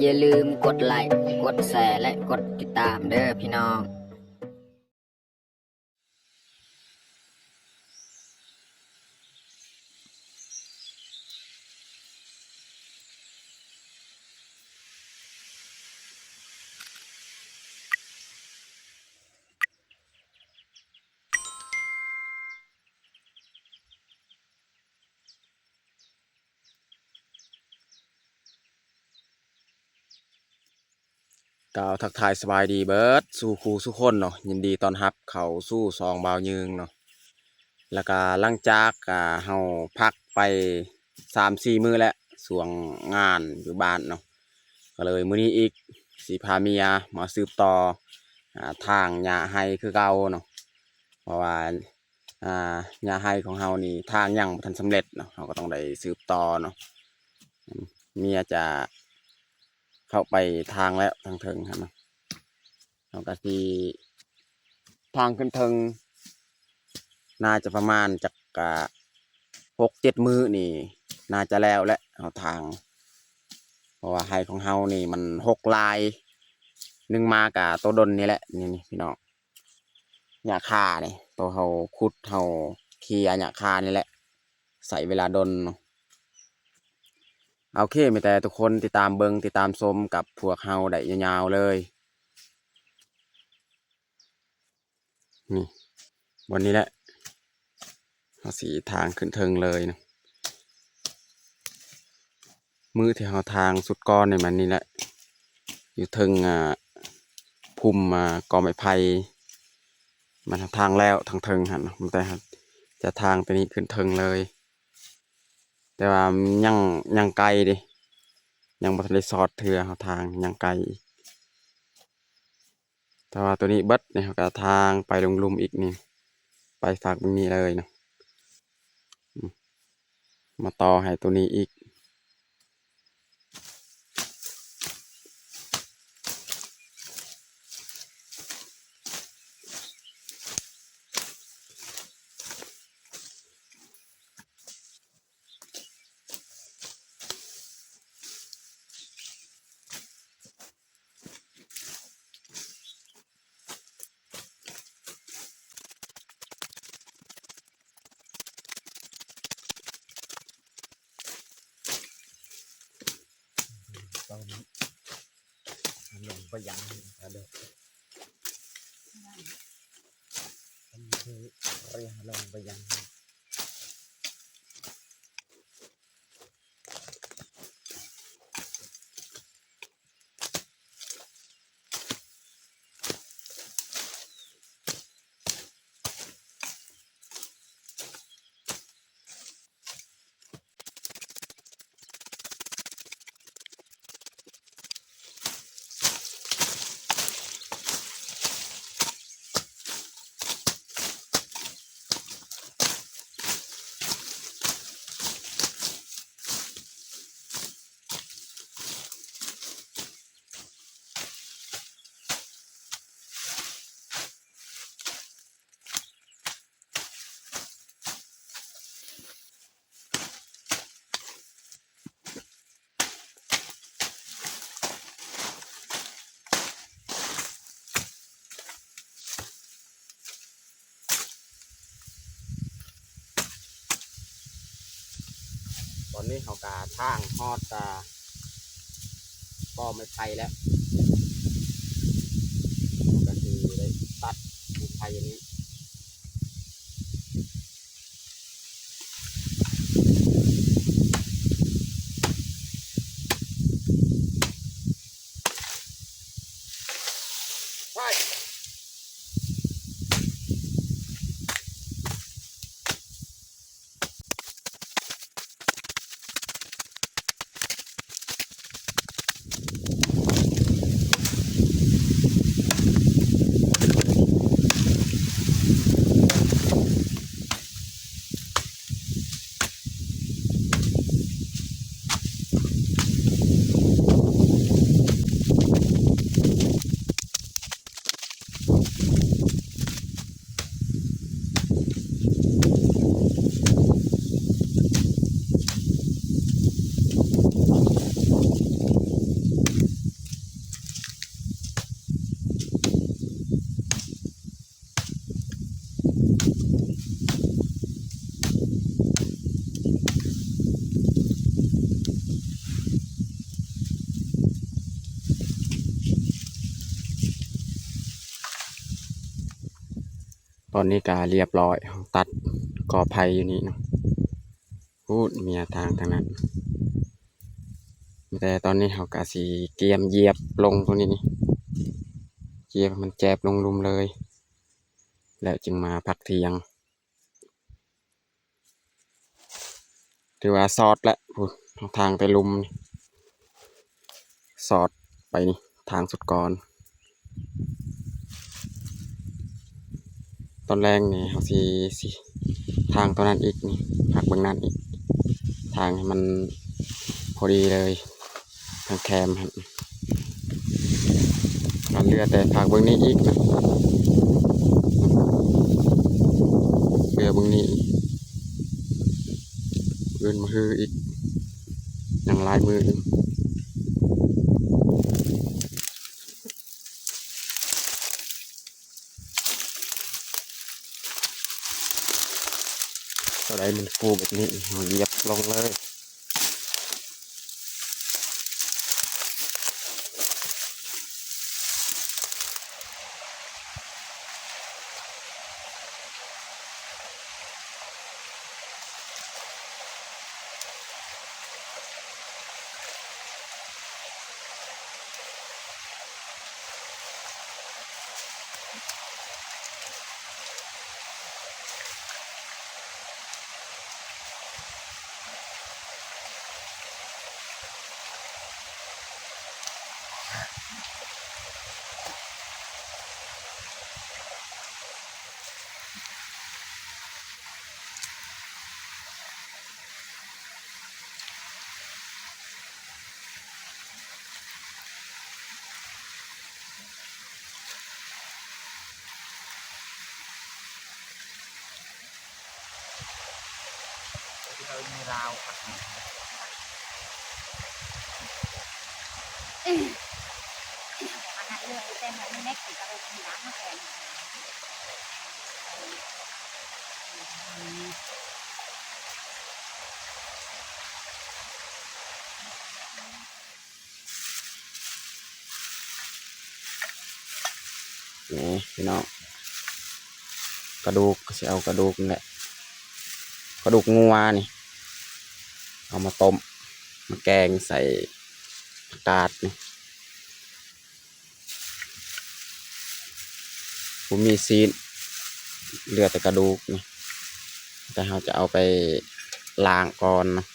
ຢ່າລືມກົດໄລ, ກົດແຊ ແລະ ກົດຕິດຕາມເດີພີ່ນ້ອງ. ກ່າວທັກທາຍສະບາຍດີເບີດສູ່ຄູ່ສູ່ຄົນເນາະ, ຍິນດີຕ້ອນຮັບເຂົ້າສູ່ຊ່ອງບ່າວຍືງເນາະ. ແລ້ວກະຫຼັງຈາກ ອ່າ ເຮົາພັກໄປສາມສີ່ມື້ແລ້ວ ຊ່ວງງານຢູ່ບ້ານເນາະ, ກໍເລີຍມື້ນີ້ອີກຊິພາເມຍມາສືບຕໍ່ ອ່າ ຖາງຫຍ້າໄຮ່ຄືເກົ່າເນາະ, ເພາະວ່າ ອ່າ ຫຍ້າໄຮ່ຂອງເຮົານີ້ຖາງຍັງບໍ່ທັນສຳເລັດເນາະ, ເຮົາກໍຕ້ອງໄດ້ສືບຕໍ່ເນາະ. ເມຍຈະເຂົ້າໄປຖາງແລ້ວທາງເທິງຫັ້ນເນາະ, ເຮົາກໍຊິຖາງຂຶ້ນເທິງ ໜ້າຈະປະມານຈັກ ອ່າ ຫົກເຈັດມື້ນີ້ໜ້າຈະແລ້ວແຫຼະ ເຮົາຖາງ, ເພາະວ່າໄຮ່ຂອງເຮົານີ້ມັນຮົກຫຼາຍ, ໜຶ່ງມາກະໂຕດົນນີ້ແຫຼະ ນີ້ ນີ້ ພີ່ນ້ອງ. ຫຍ້າຄານີ້ ໂຕເຮົາຂຸດ ເຮົາເຄຍຫຍ້າຄານີ້ແຫຼະ ໃຊ້ເວລາດົນເນາະ. ໂອເຄ ມີແຕ່ທຸກຄົນຕິດຕາມເບິ່ງ ຕິດຕາມຊົມກັບພວກເຮົາໄດ້ຍາວໆເລີຍ. ນີ້ ບ່ອນນີ້ແຫຼະ ເຮົາຊິຖາງຂຶ້ນເທິງເລີຍເນາະ. ມື້ທີ່ເຮົາຖາງສຸດກ່ອນນີ້ ມັນນີ້ແຫຼະ ຢູ່ເທິງ ອ່າ ພຸ່ມ ອ່າ ກໍໄມ້ໄຜ່ ມັນຖາງແລ້ວທາງເທິງຫັ້ນ, ມັນແຕ່ຈະຖາງແຕ່ນີ້ຂຶ້ນເທິງເລີຍ, ແຕ່ວ່າຍັງ ຍັງໄກເດ້ ຍັງບໍ່ທັນໄດ້ຊອດເທື່ອ, ເຮົາຖາງຍັງໄກ. ແຕ່ວ່າໂຕນີ້ເບິດນີ້ ເຮົາກໍຖາງໄປລົງລຸ່ມອີກນີ້ ໄປຟາກເບິ່ງນີ້ເລີຍເນາະ. ອືມ ມາຕໍ່ໃຫ້ໂຕນີ້ອີກ. ລົງໄປຍັງ ລົງໄປຍັງ. ຕອນນີ້ເຮົາກະທາງຮອດ ອ່າ ກໍໄມ້ໄຜ່ແລ້ວ ເຮົາກະຊິໄດ້ຕັດໄມ້ໄຜ່ອັນນີ້. ຕ ອັນນີ້ກະລຽບລ້ອຍ ເຮົາຕັດກໍໄຜ່ຢູ່ນີ້ເນາະ ພຸ້ນເມຍທາງທາງນັ້ນ. ແຕ່ຕອນນີ້ເຮົາກະຊິກຽມຢຽບລົງຕົງນີ້ນີ້ ກຽມໃຫ້ມັນແຈບລົງລຸ່ມເລີຍ ແລ້ວຈຶ່ງມາພັກທ່ຽງ. ຖືວ່າຊອດແຫຼະ ພຸ້ນ ທາງໄປລຸ່ມນີ້ ຊອດໄປນີ້ ທາງສຸດກ່ອນ. ຕອນແລງນີ້ເຮົາຊິ ຊິທາງຕົວນັ້ນອີກນີ້ ພັກເບື້ອງນັ້ນອີກ ທາງໃຫ້ມັນພໍດີເລີຍ ທາງແຄມຫັ້ນ. ກະເຫຼືອແຕ່ພັກເບື້ອງນີ້ອີກນະ ເຫຼືອເບື້ອງນີ້ອີກ ອື່ນມາຮືອີກ ຍັງຫຼາຍມື້ຢູ່. ຕົວໃດມັນຟູແບບນີ້ ເຮົາຢຽບລົງເລີຍ. ນີ້ພີ່ນ້ອງ ກະດູກ ກະຊິເອົາກະດູກນີ້ແຫຼະ ກະດູກງົວນີ້ ເອົາມາຕົ້ມ ມາແກງໃສ່ຜັກກາດນີ້. ບໍ່ມີຊີ້ນ ເຫຼືອແຕ່ກະດູກນີ້ ແຕ່ເຮົາຈະເອົາໄປລ້າງກ່ອນເນາະ.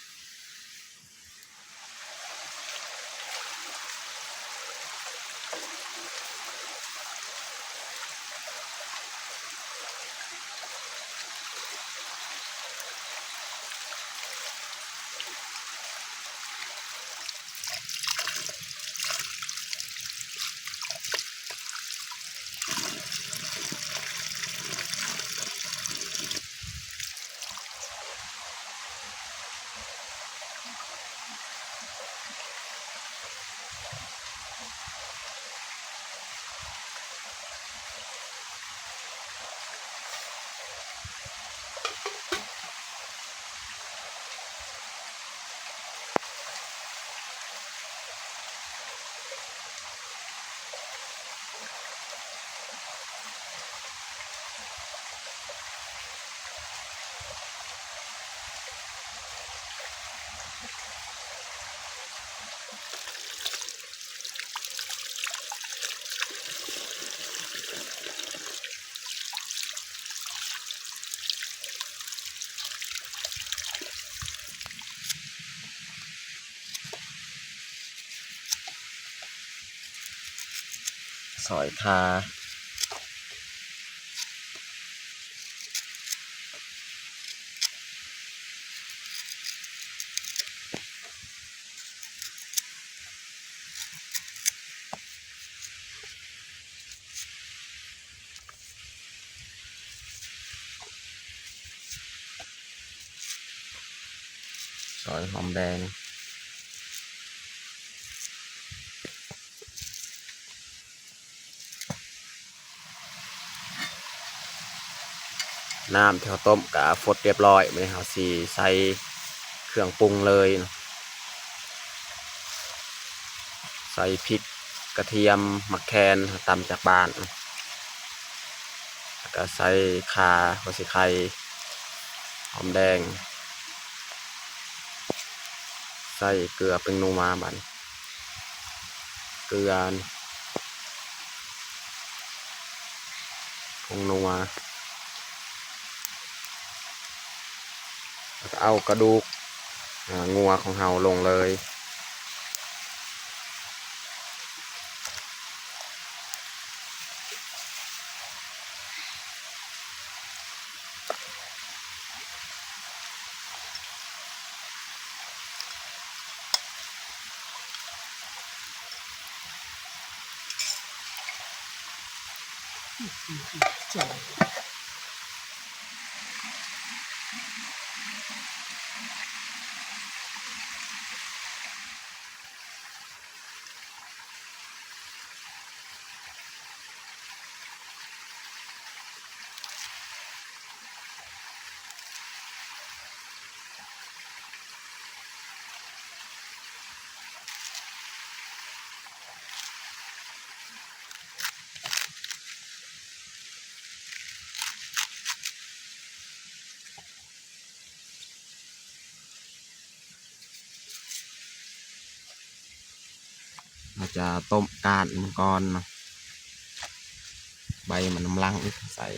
ຊອຍຂ່າ ຊອຍຫອມແດງ ນ້ຳທີ່ເຮົາຕົ້ມກະຟົດຮຽບຮ້ອຍ ບາດນີ້ເຮົາຊິໃສ່ເຄື່ອງປຸງເລີຍ ໃສ່ພິກ ກະທຽມ ໝາກແຄນ ເຮົາຕຳຈາກບ້ານ. ແລ້ວກໍໃສ່ຂ່າ ຫົວສີໄຄ ຫອມແດງ ໃສ່ເກືອ ແປ້ງນົວ ບາດນີ້ ເກືອ ຜົງນົວ ແລ້ວກໍເອົາກະດູກ ອາ ງົວຂອງເຮົາລົງເລີຍ. ເຮົາຈະຕົ້ມກ້ານມັນກ່ອນເນາະ ໃບມັນນຳຫຼັງອີກໃສ່.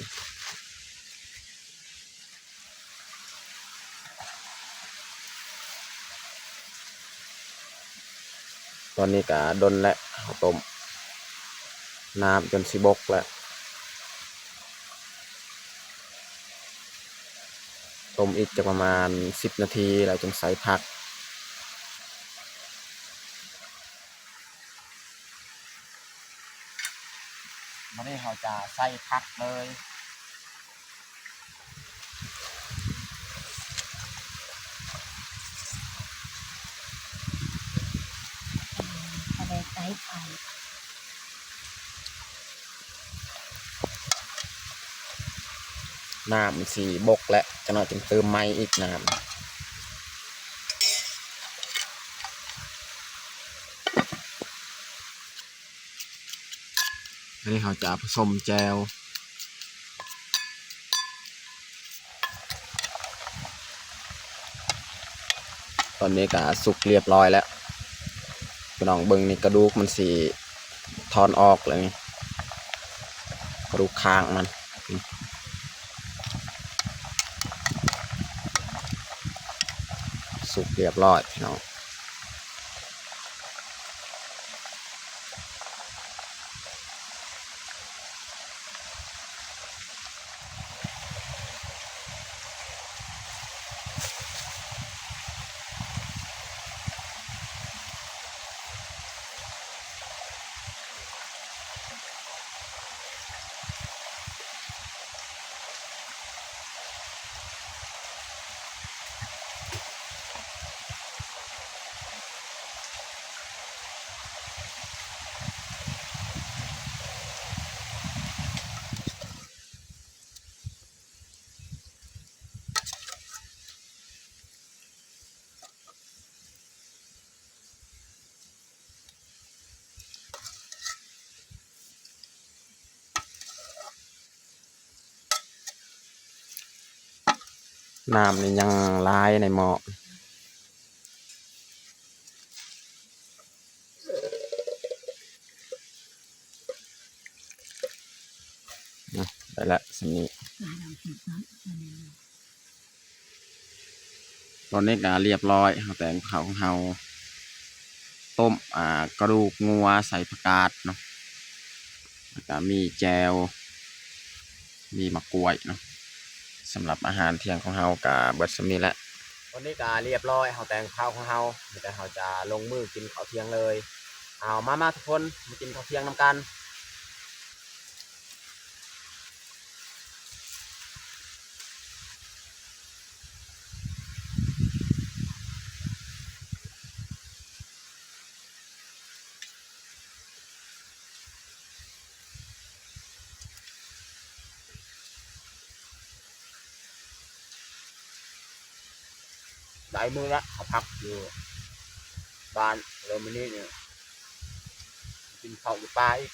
ຕອນນີ້ກະດົນແລ້ວ ເຮົາຕົ້ມ ນ້ຳຈົນຊິບົກແລ້ວ ຕົ້ມອີກຈັກປະມານສິບນາທີ ແລ້ວຈຶ່ງໃສ່ຜັກ. ບາດນີ້ເຮົາຈະໃສ່ຜັກເລີຍ ເອົາໄປໃສ່ໄຂ່. ນ້ຳມັນຊິບົກແລ້ວ ຈັກໜ້ອຍຈຶ່ງເຕີມໃໝ່ອີກນ້ຳ. ອັນນີ້ເຮົາຈະຜະສົມແຈ່ວ. ຕອນນີ້ກະສຸກລຽບຮ້ອຍແລ້ວ ພີ່ນ້ອງເບິ່ງນີ້ ກະດູກມັນຊິຖອນອອກແລ້ວນີ້ ກະດູກຂ້າງມັນ ສຸກລຽບຮ້ອຍພີ່ນ້ອງ. ນ້ຳນີ້ຍັງຫຼາຍໃນໝໍ້. ອືມ ໄດ້ລະສ່ຳນີ້. ຕອນນີ້ກະລຽບຮ້ອຍ ເຮົາແຕ່ງເຂົ້າຂອງເຮົາ ຕົ້ມ ອ່າ ກະດູກງົວໃສ່ຜັກກາດເນາະ ແລ້ວກະມີແຈ່ວ ມີໝາກກ້ວຍເນາະ. ສຳລັບອາຫານທ່ຽງຂອງເຮົາກະເບິດສ່ຳນີ້ແຫຼະ. ຕອນນີ້ກະລຽບຮ້ອຍ ເຮົາແຕ່ງເຂົ້າຂອງເຮົາ ມີແຕ່ເຮົາຈະລົງມືກິນເຂົ້າທ່ຽງເລີຍ. ເອົາ ມາ ມາທຸກຄົນ ມາກິນເຂົ້າທ່ຽງນຳກັນ. ຫຼາຍມື້ລະ ເຮົາພັກຢູ່ບ້ານ ແລ້ວມື້ນີ້ນີ້ກິນເຂົ້າຢູ່ປ່າອີກ.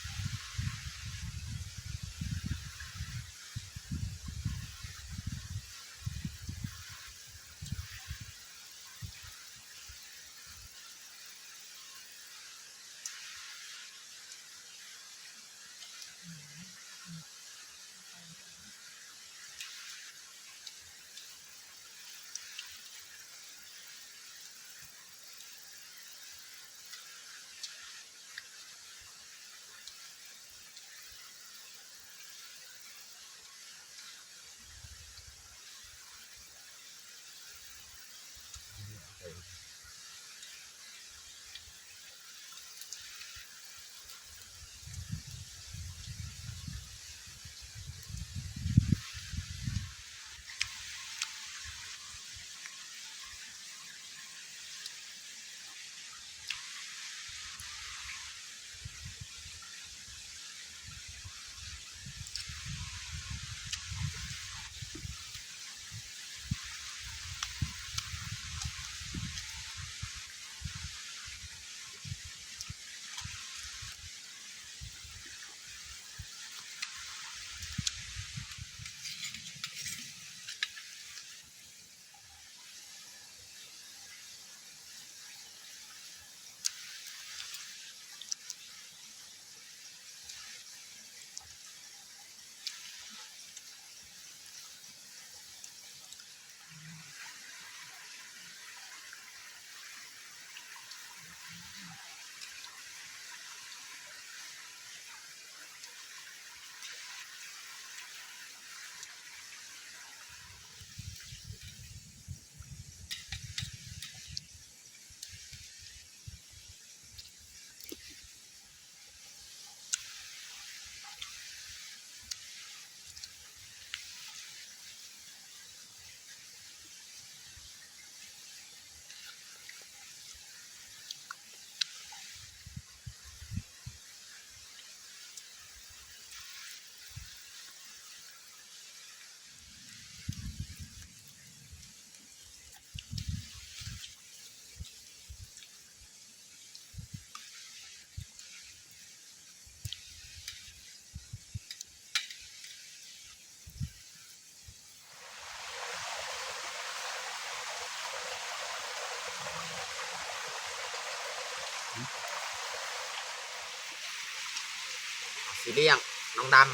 ຊິລ້ຽງນ້ອງດຳ.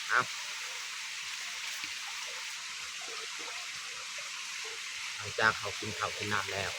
ເອົາ ຫຼັງຈາກເຮົາກິນເຂົ້າກິນນ້ຳແລ້ວ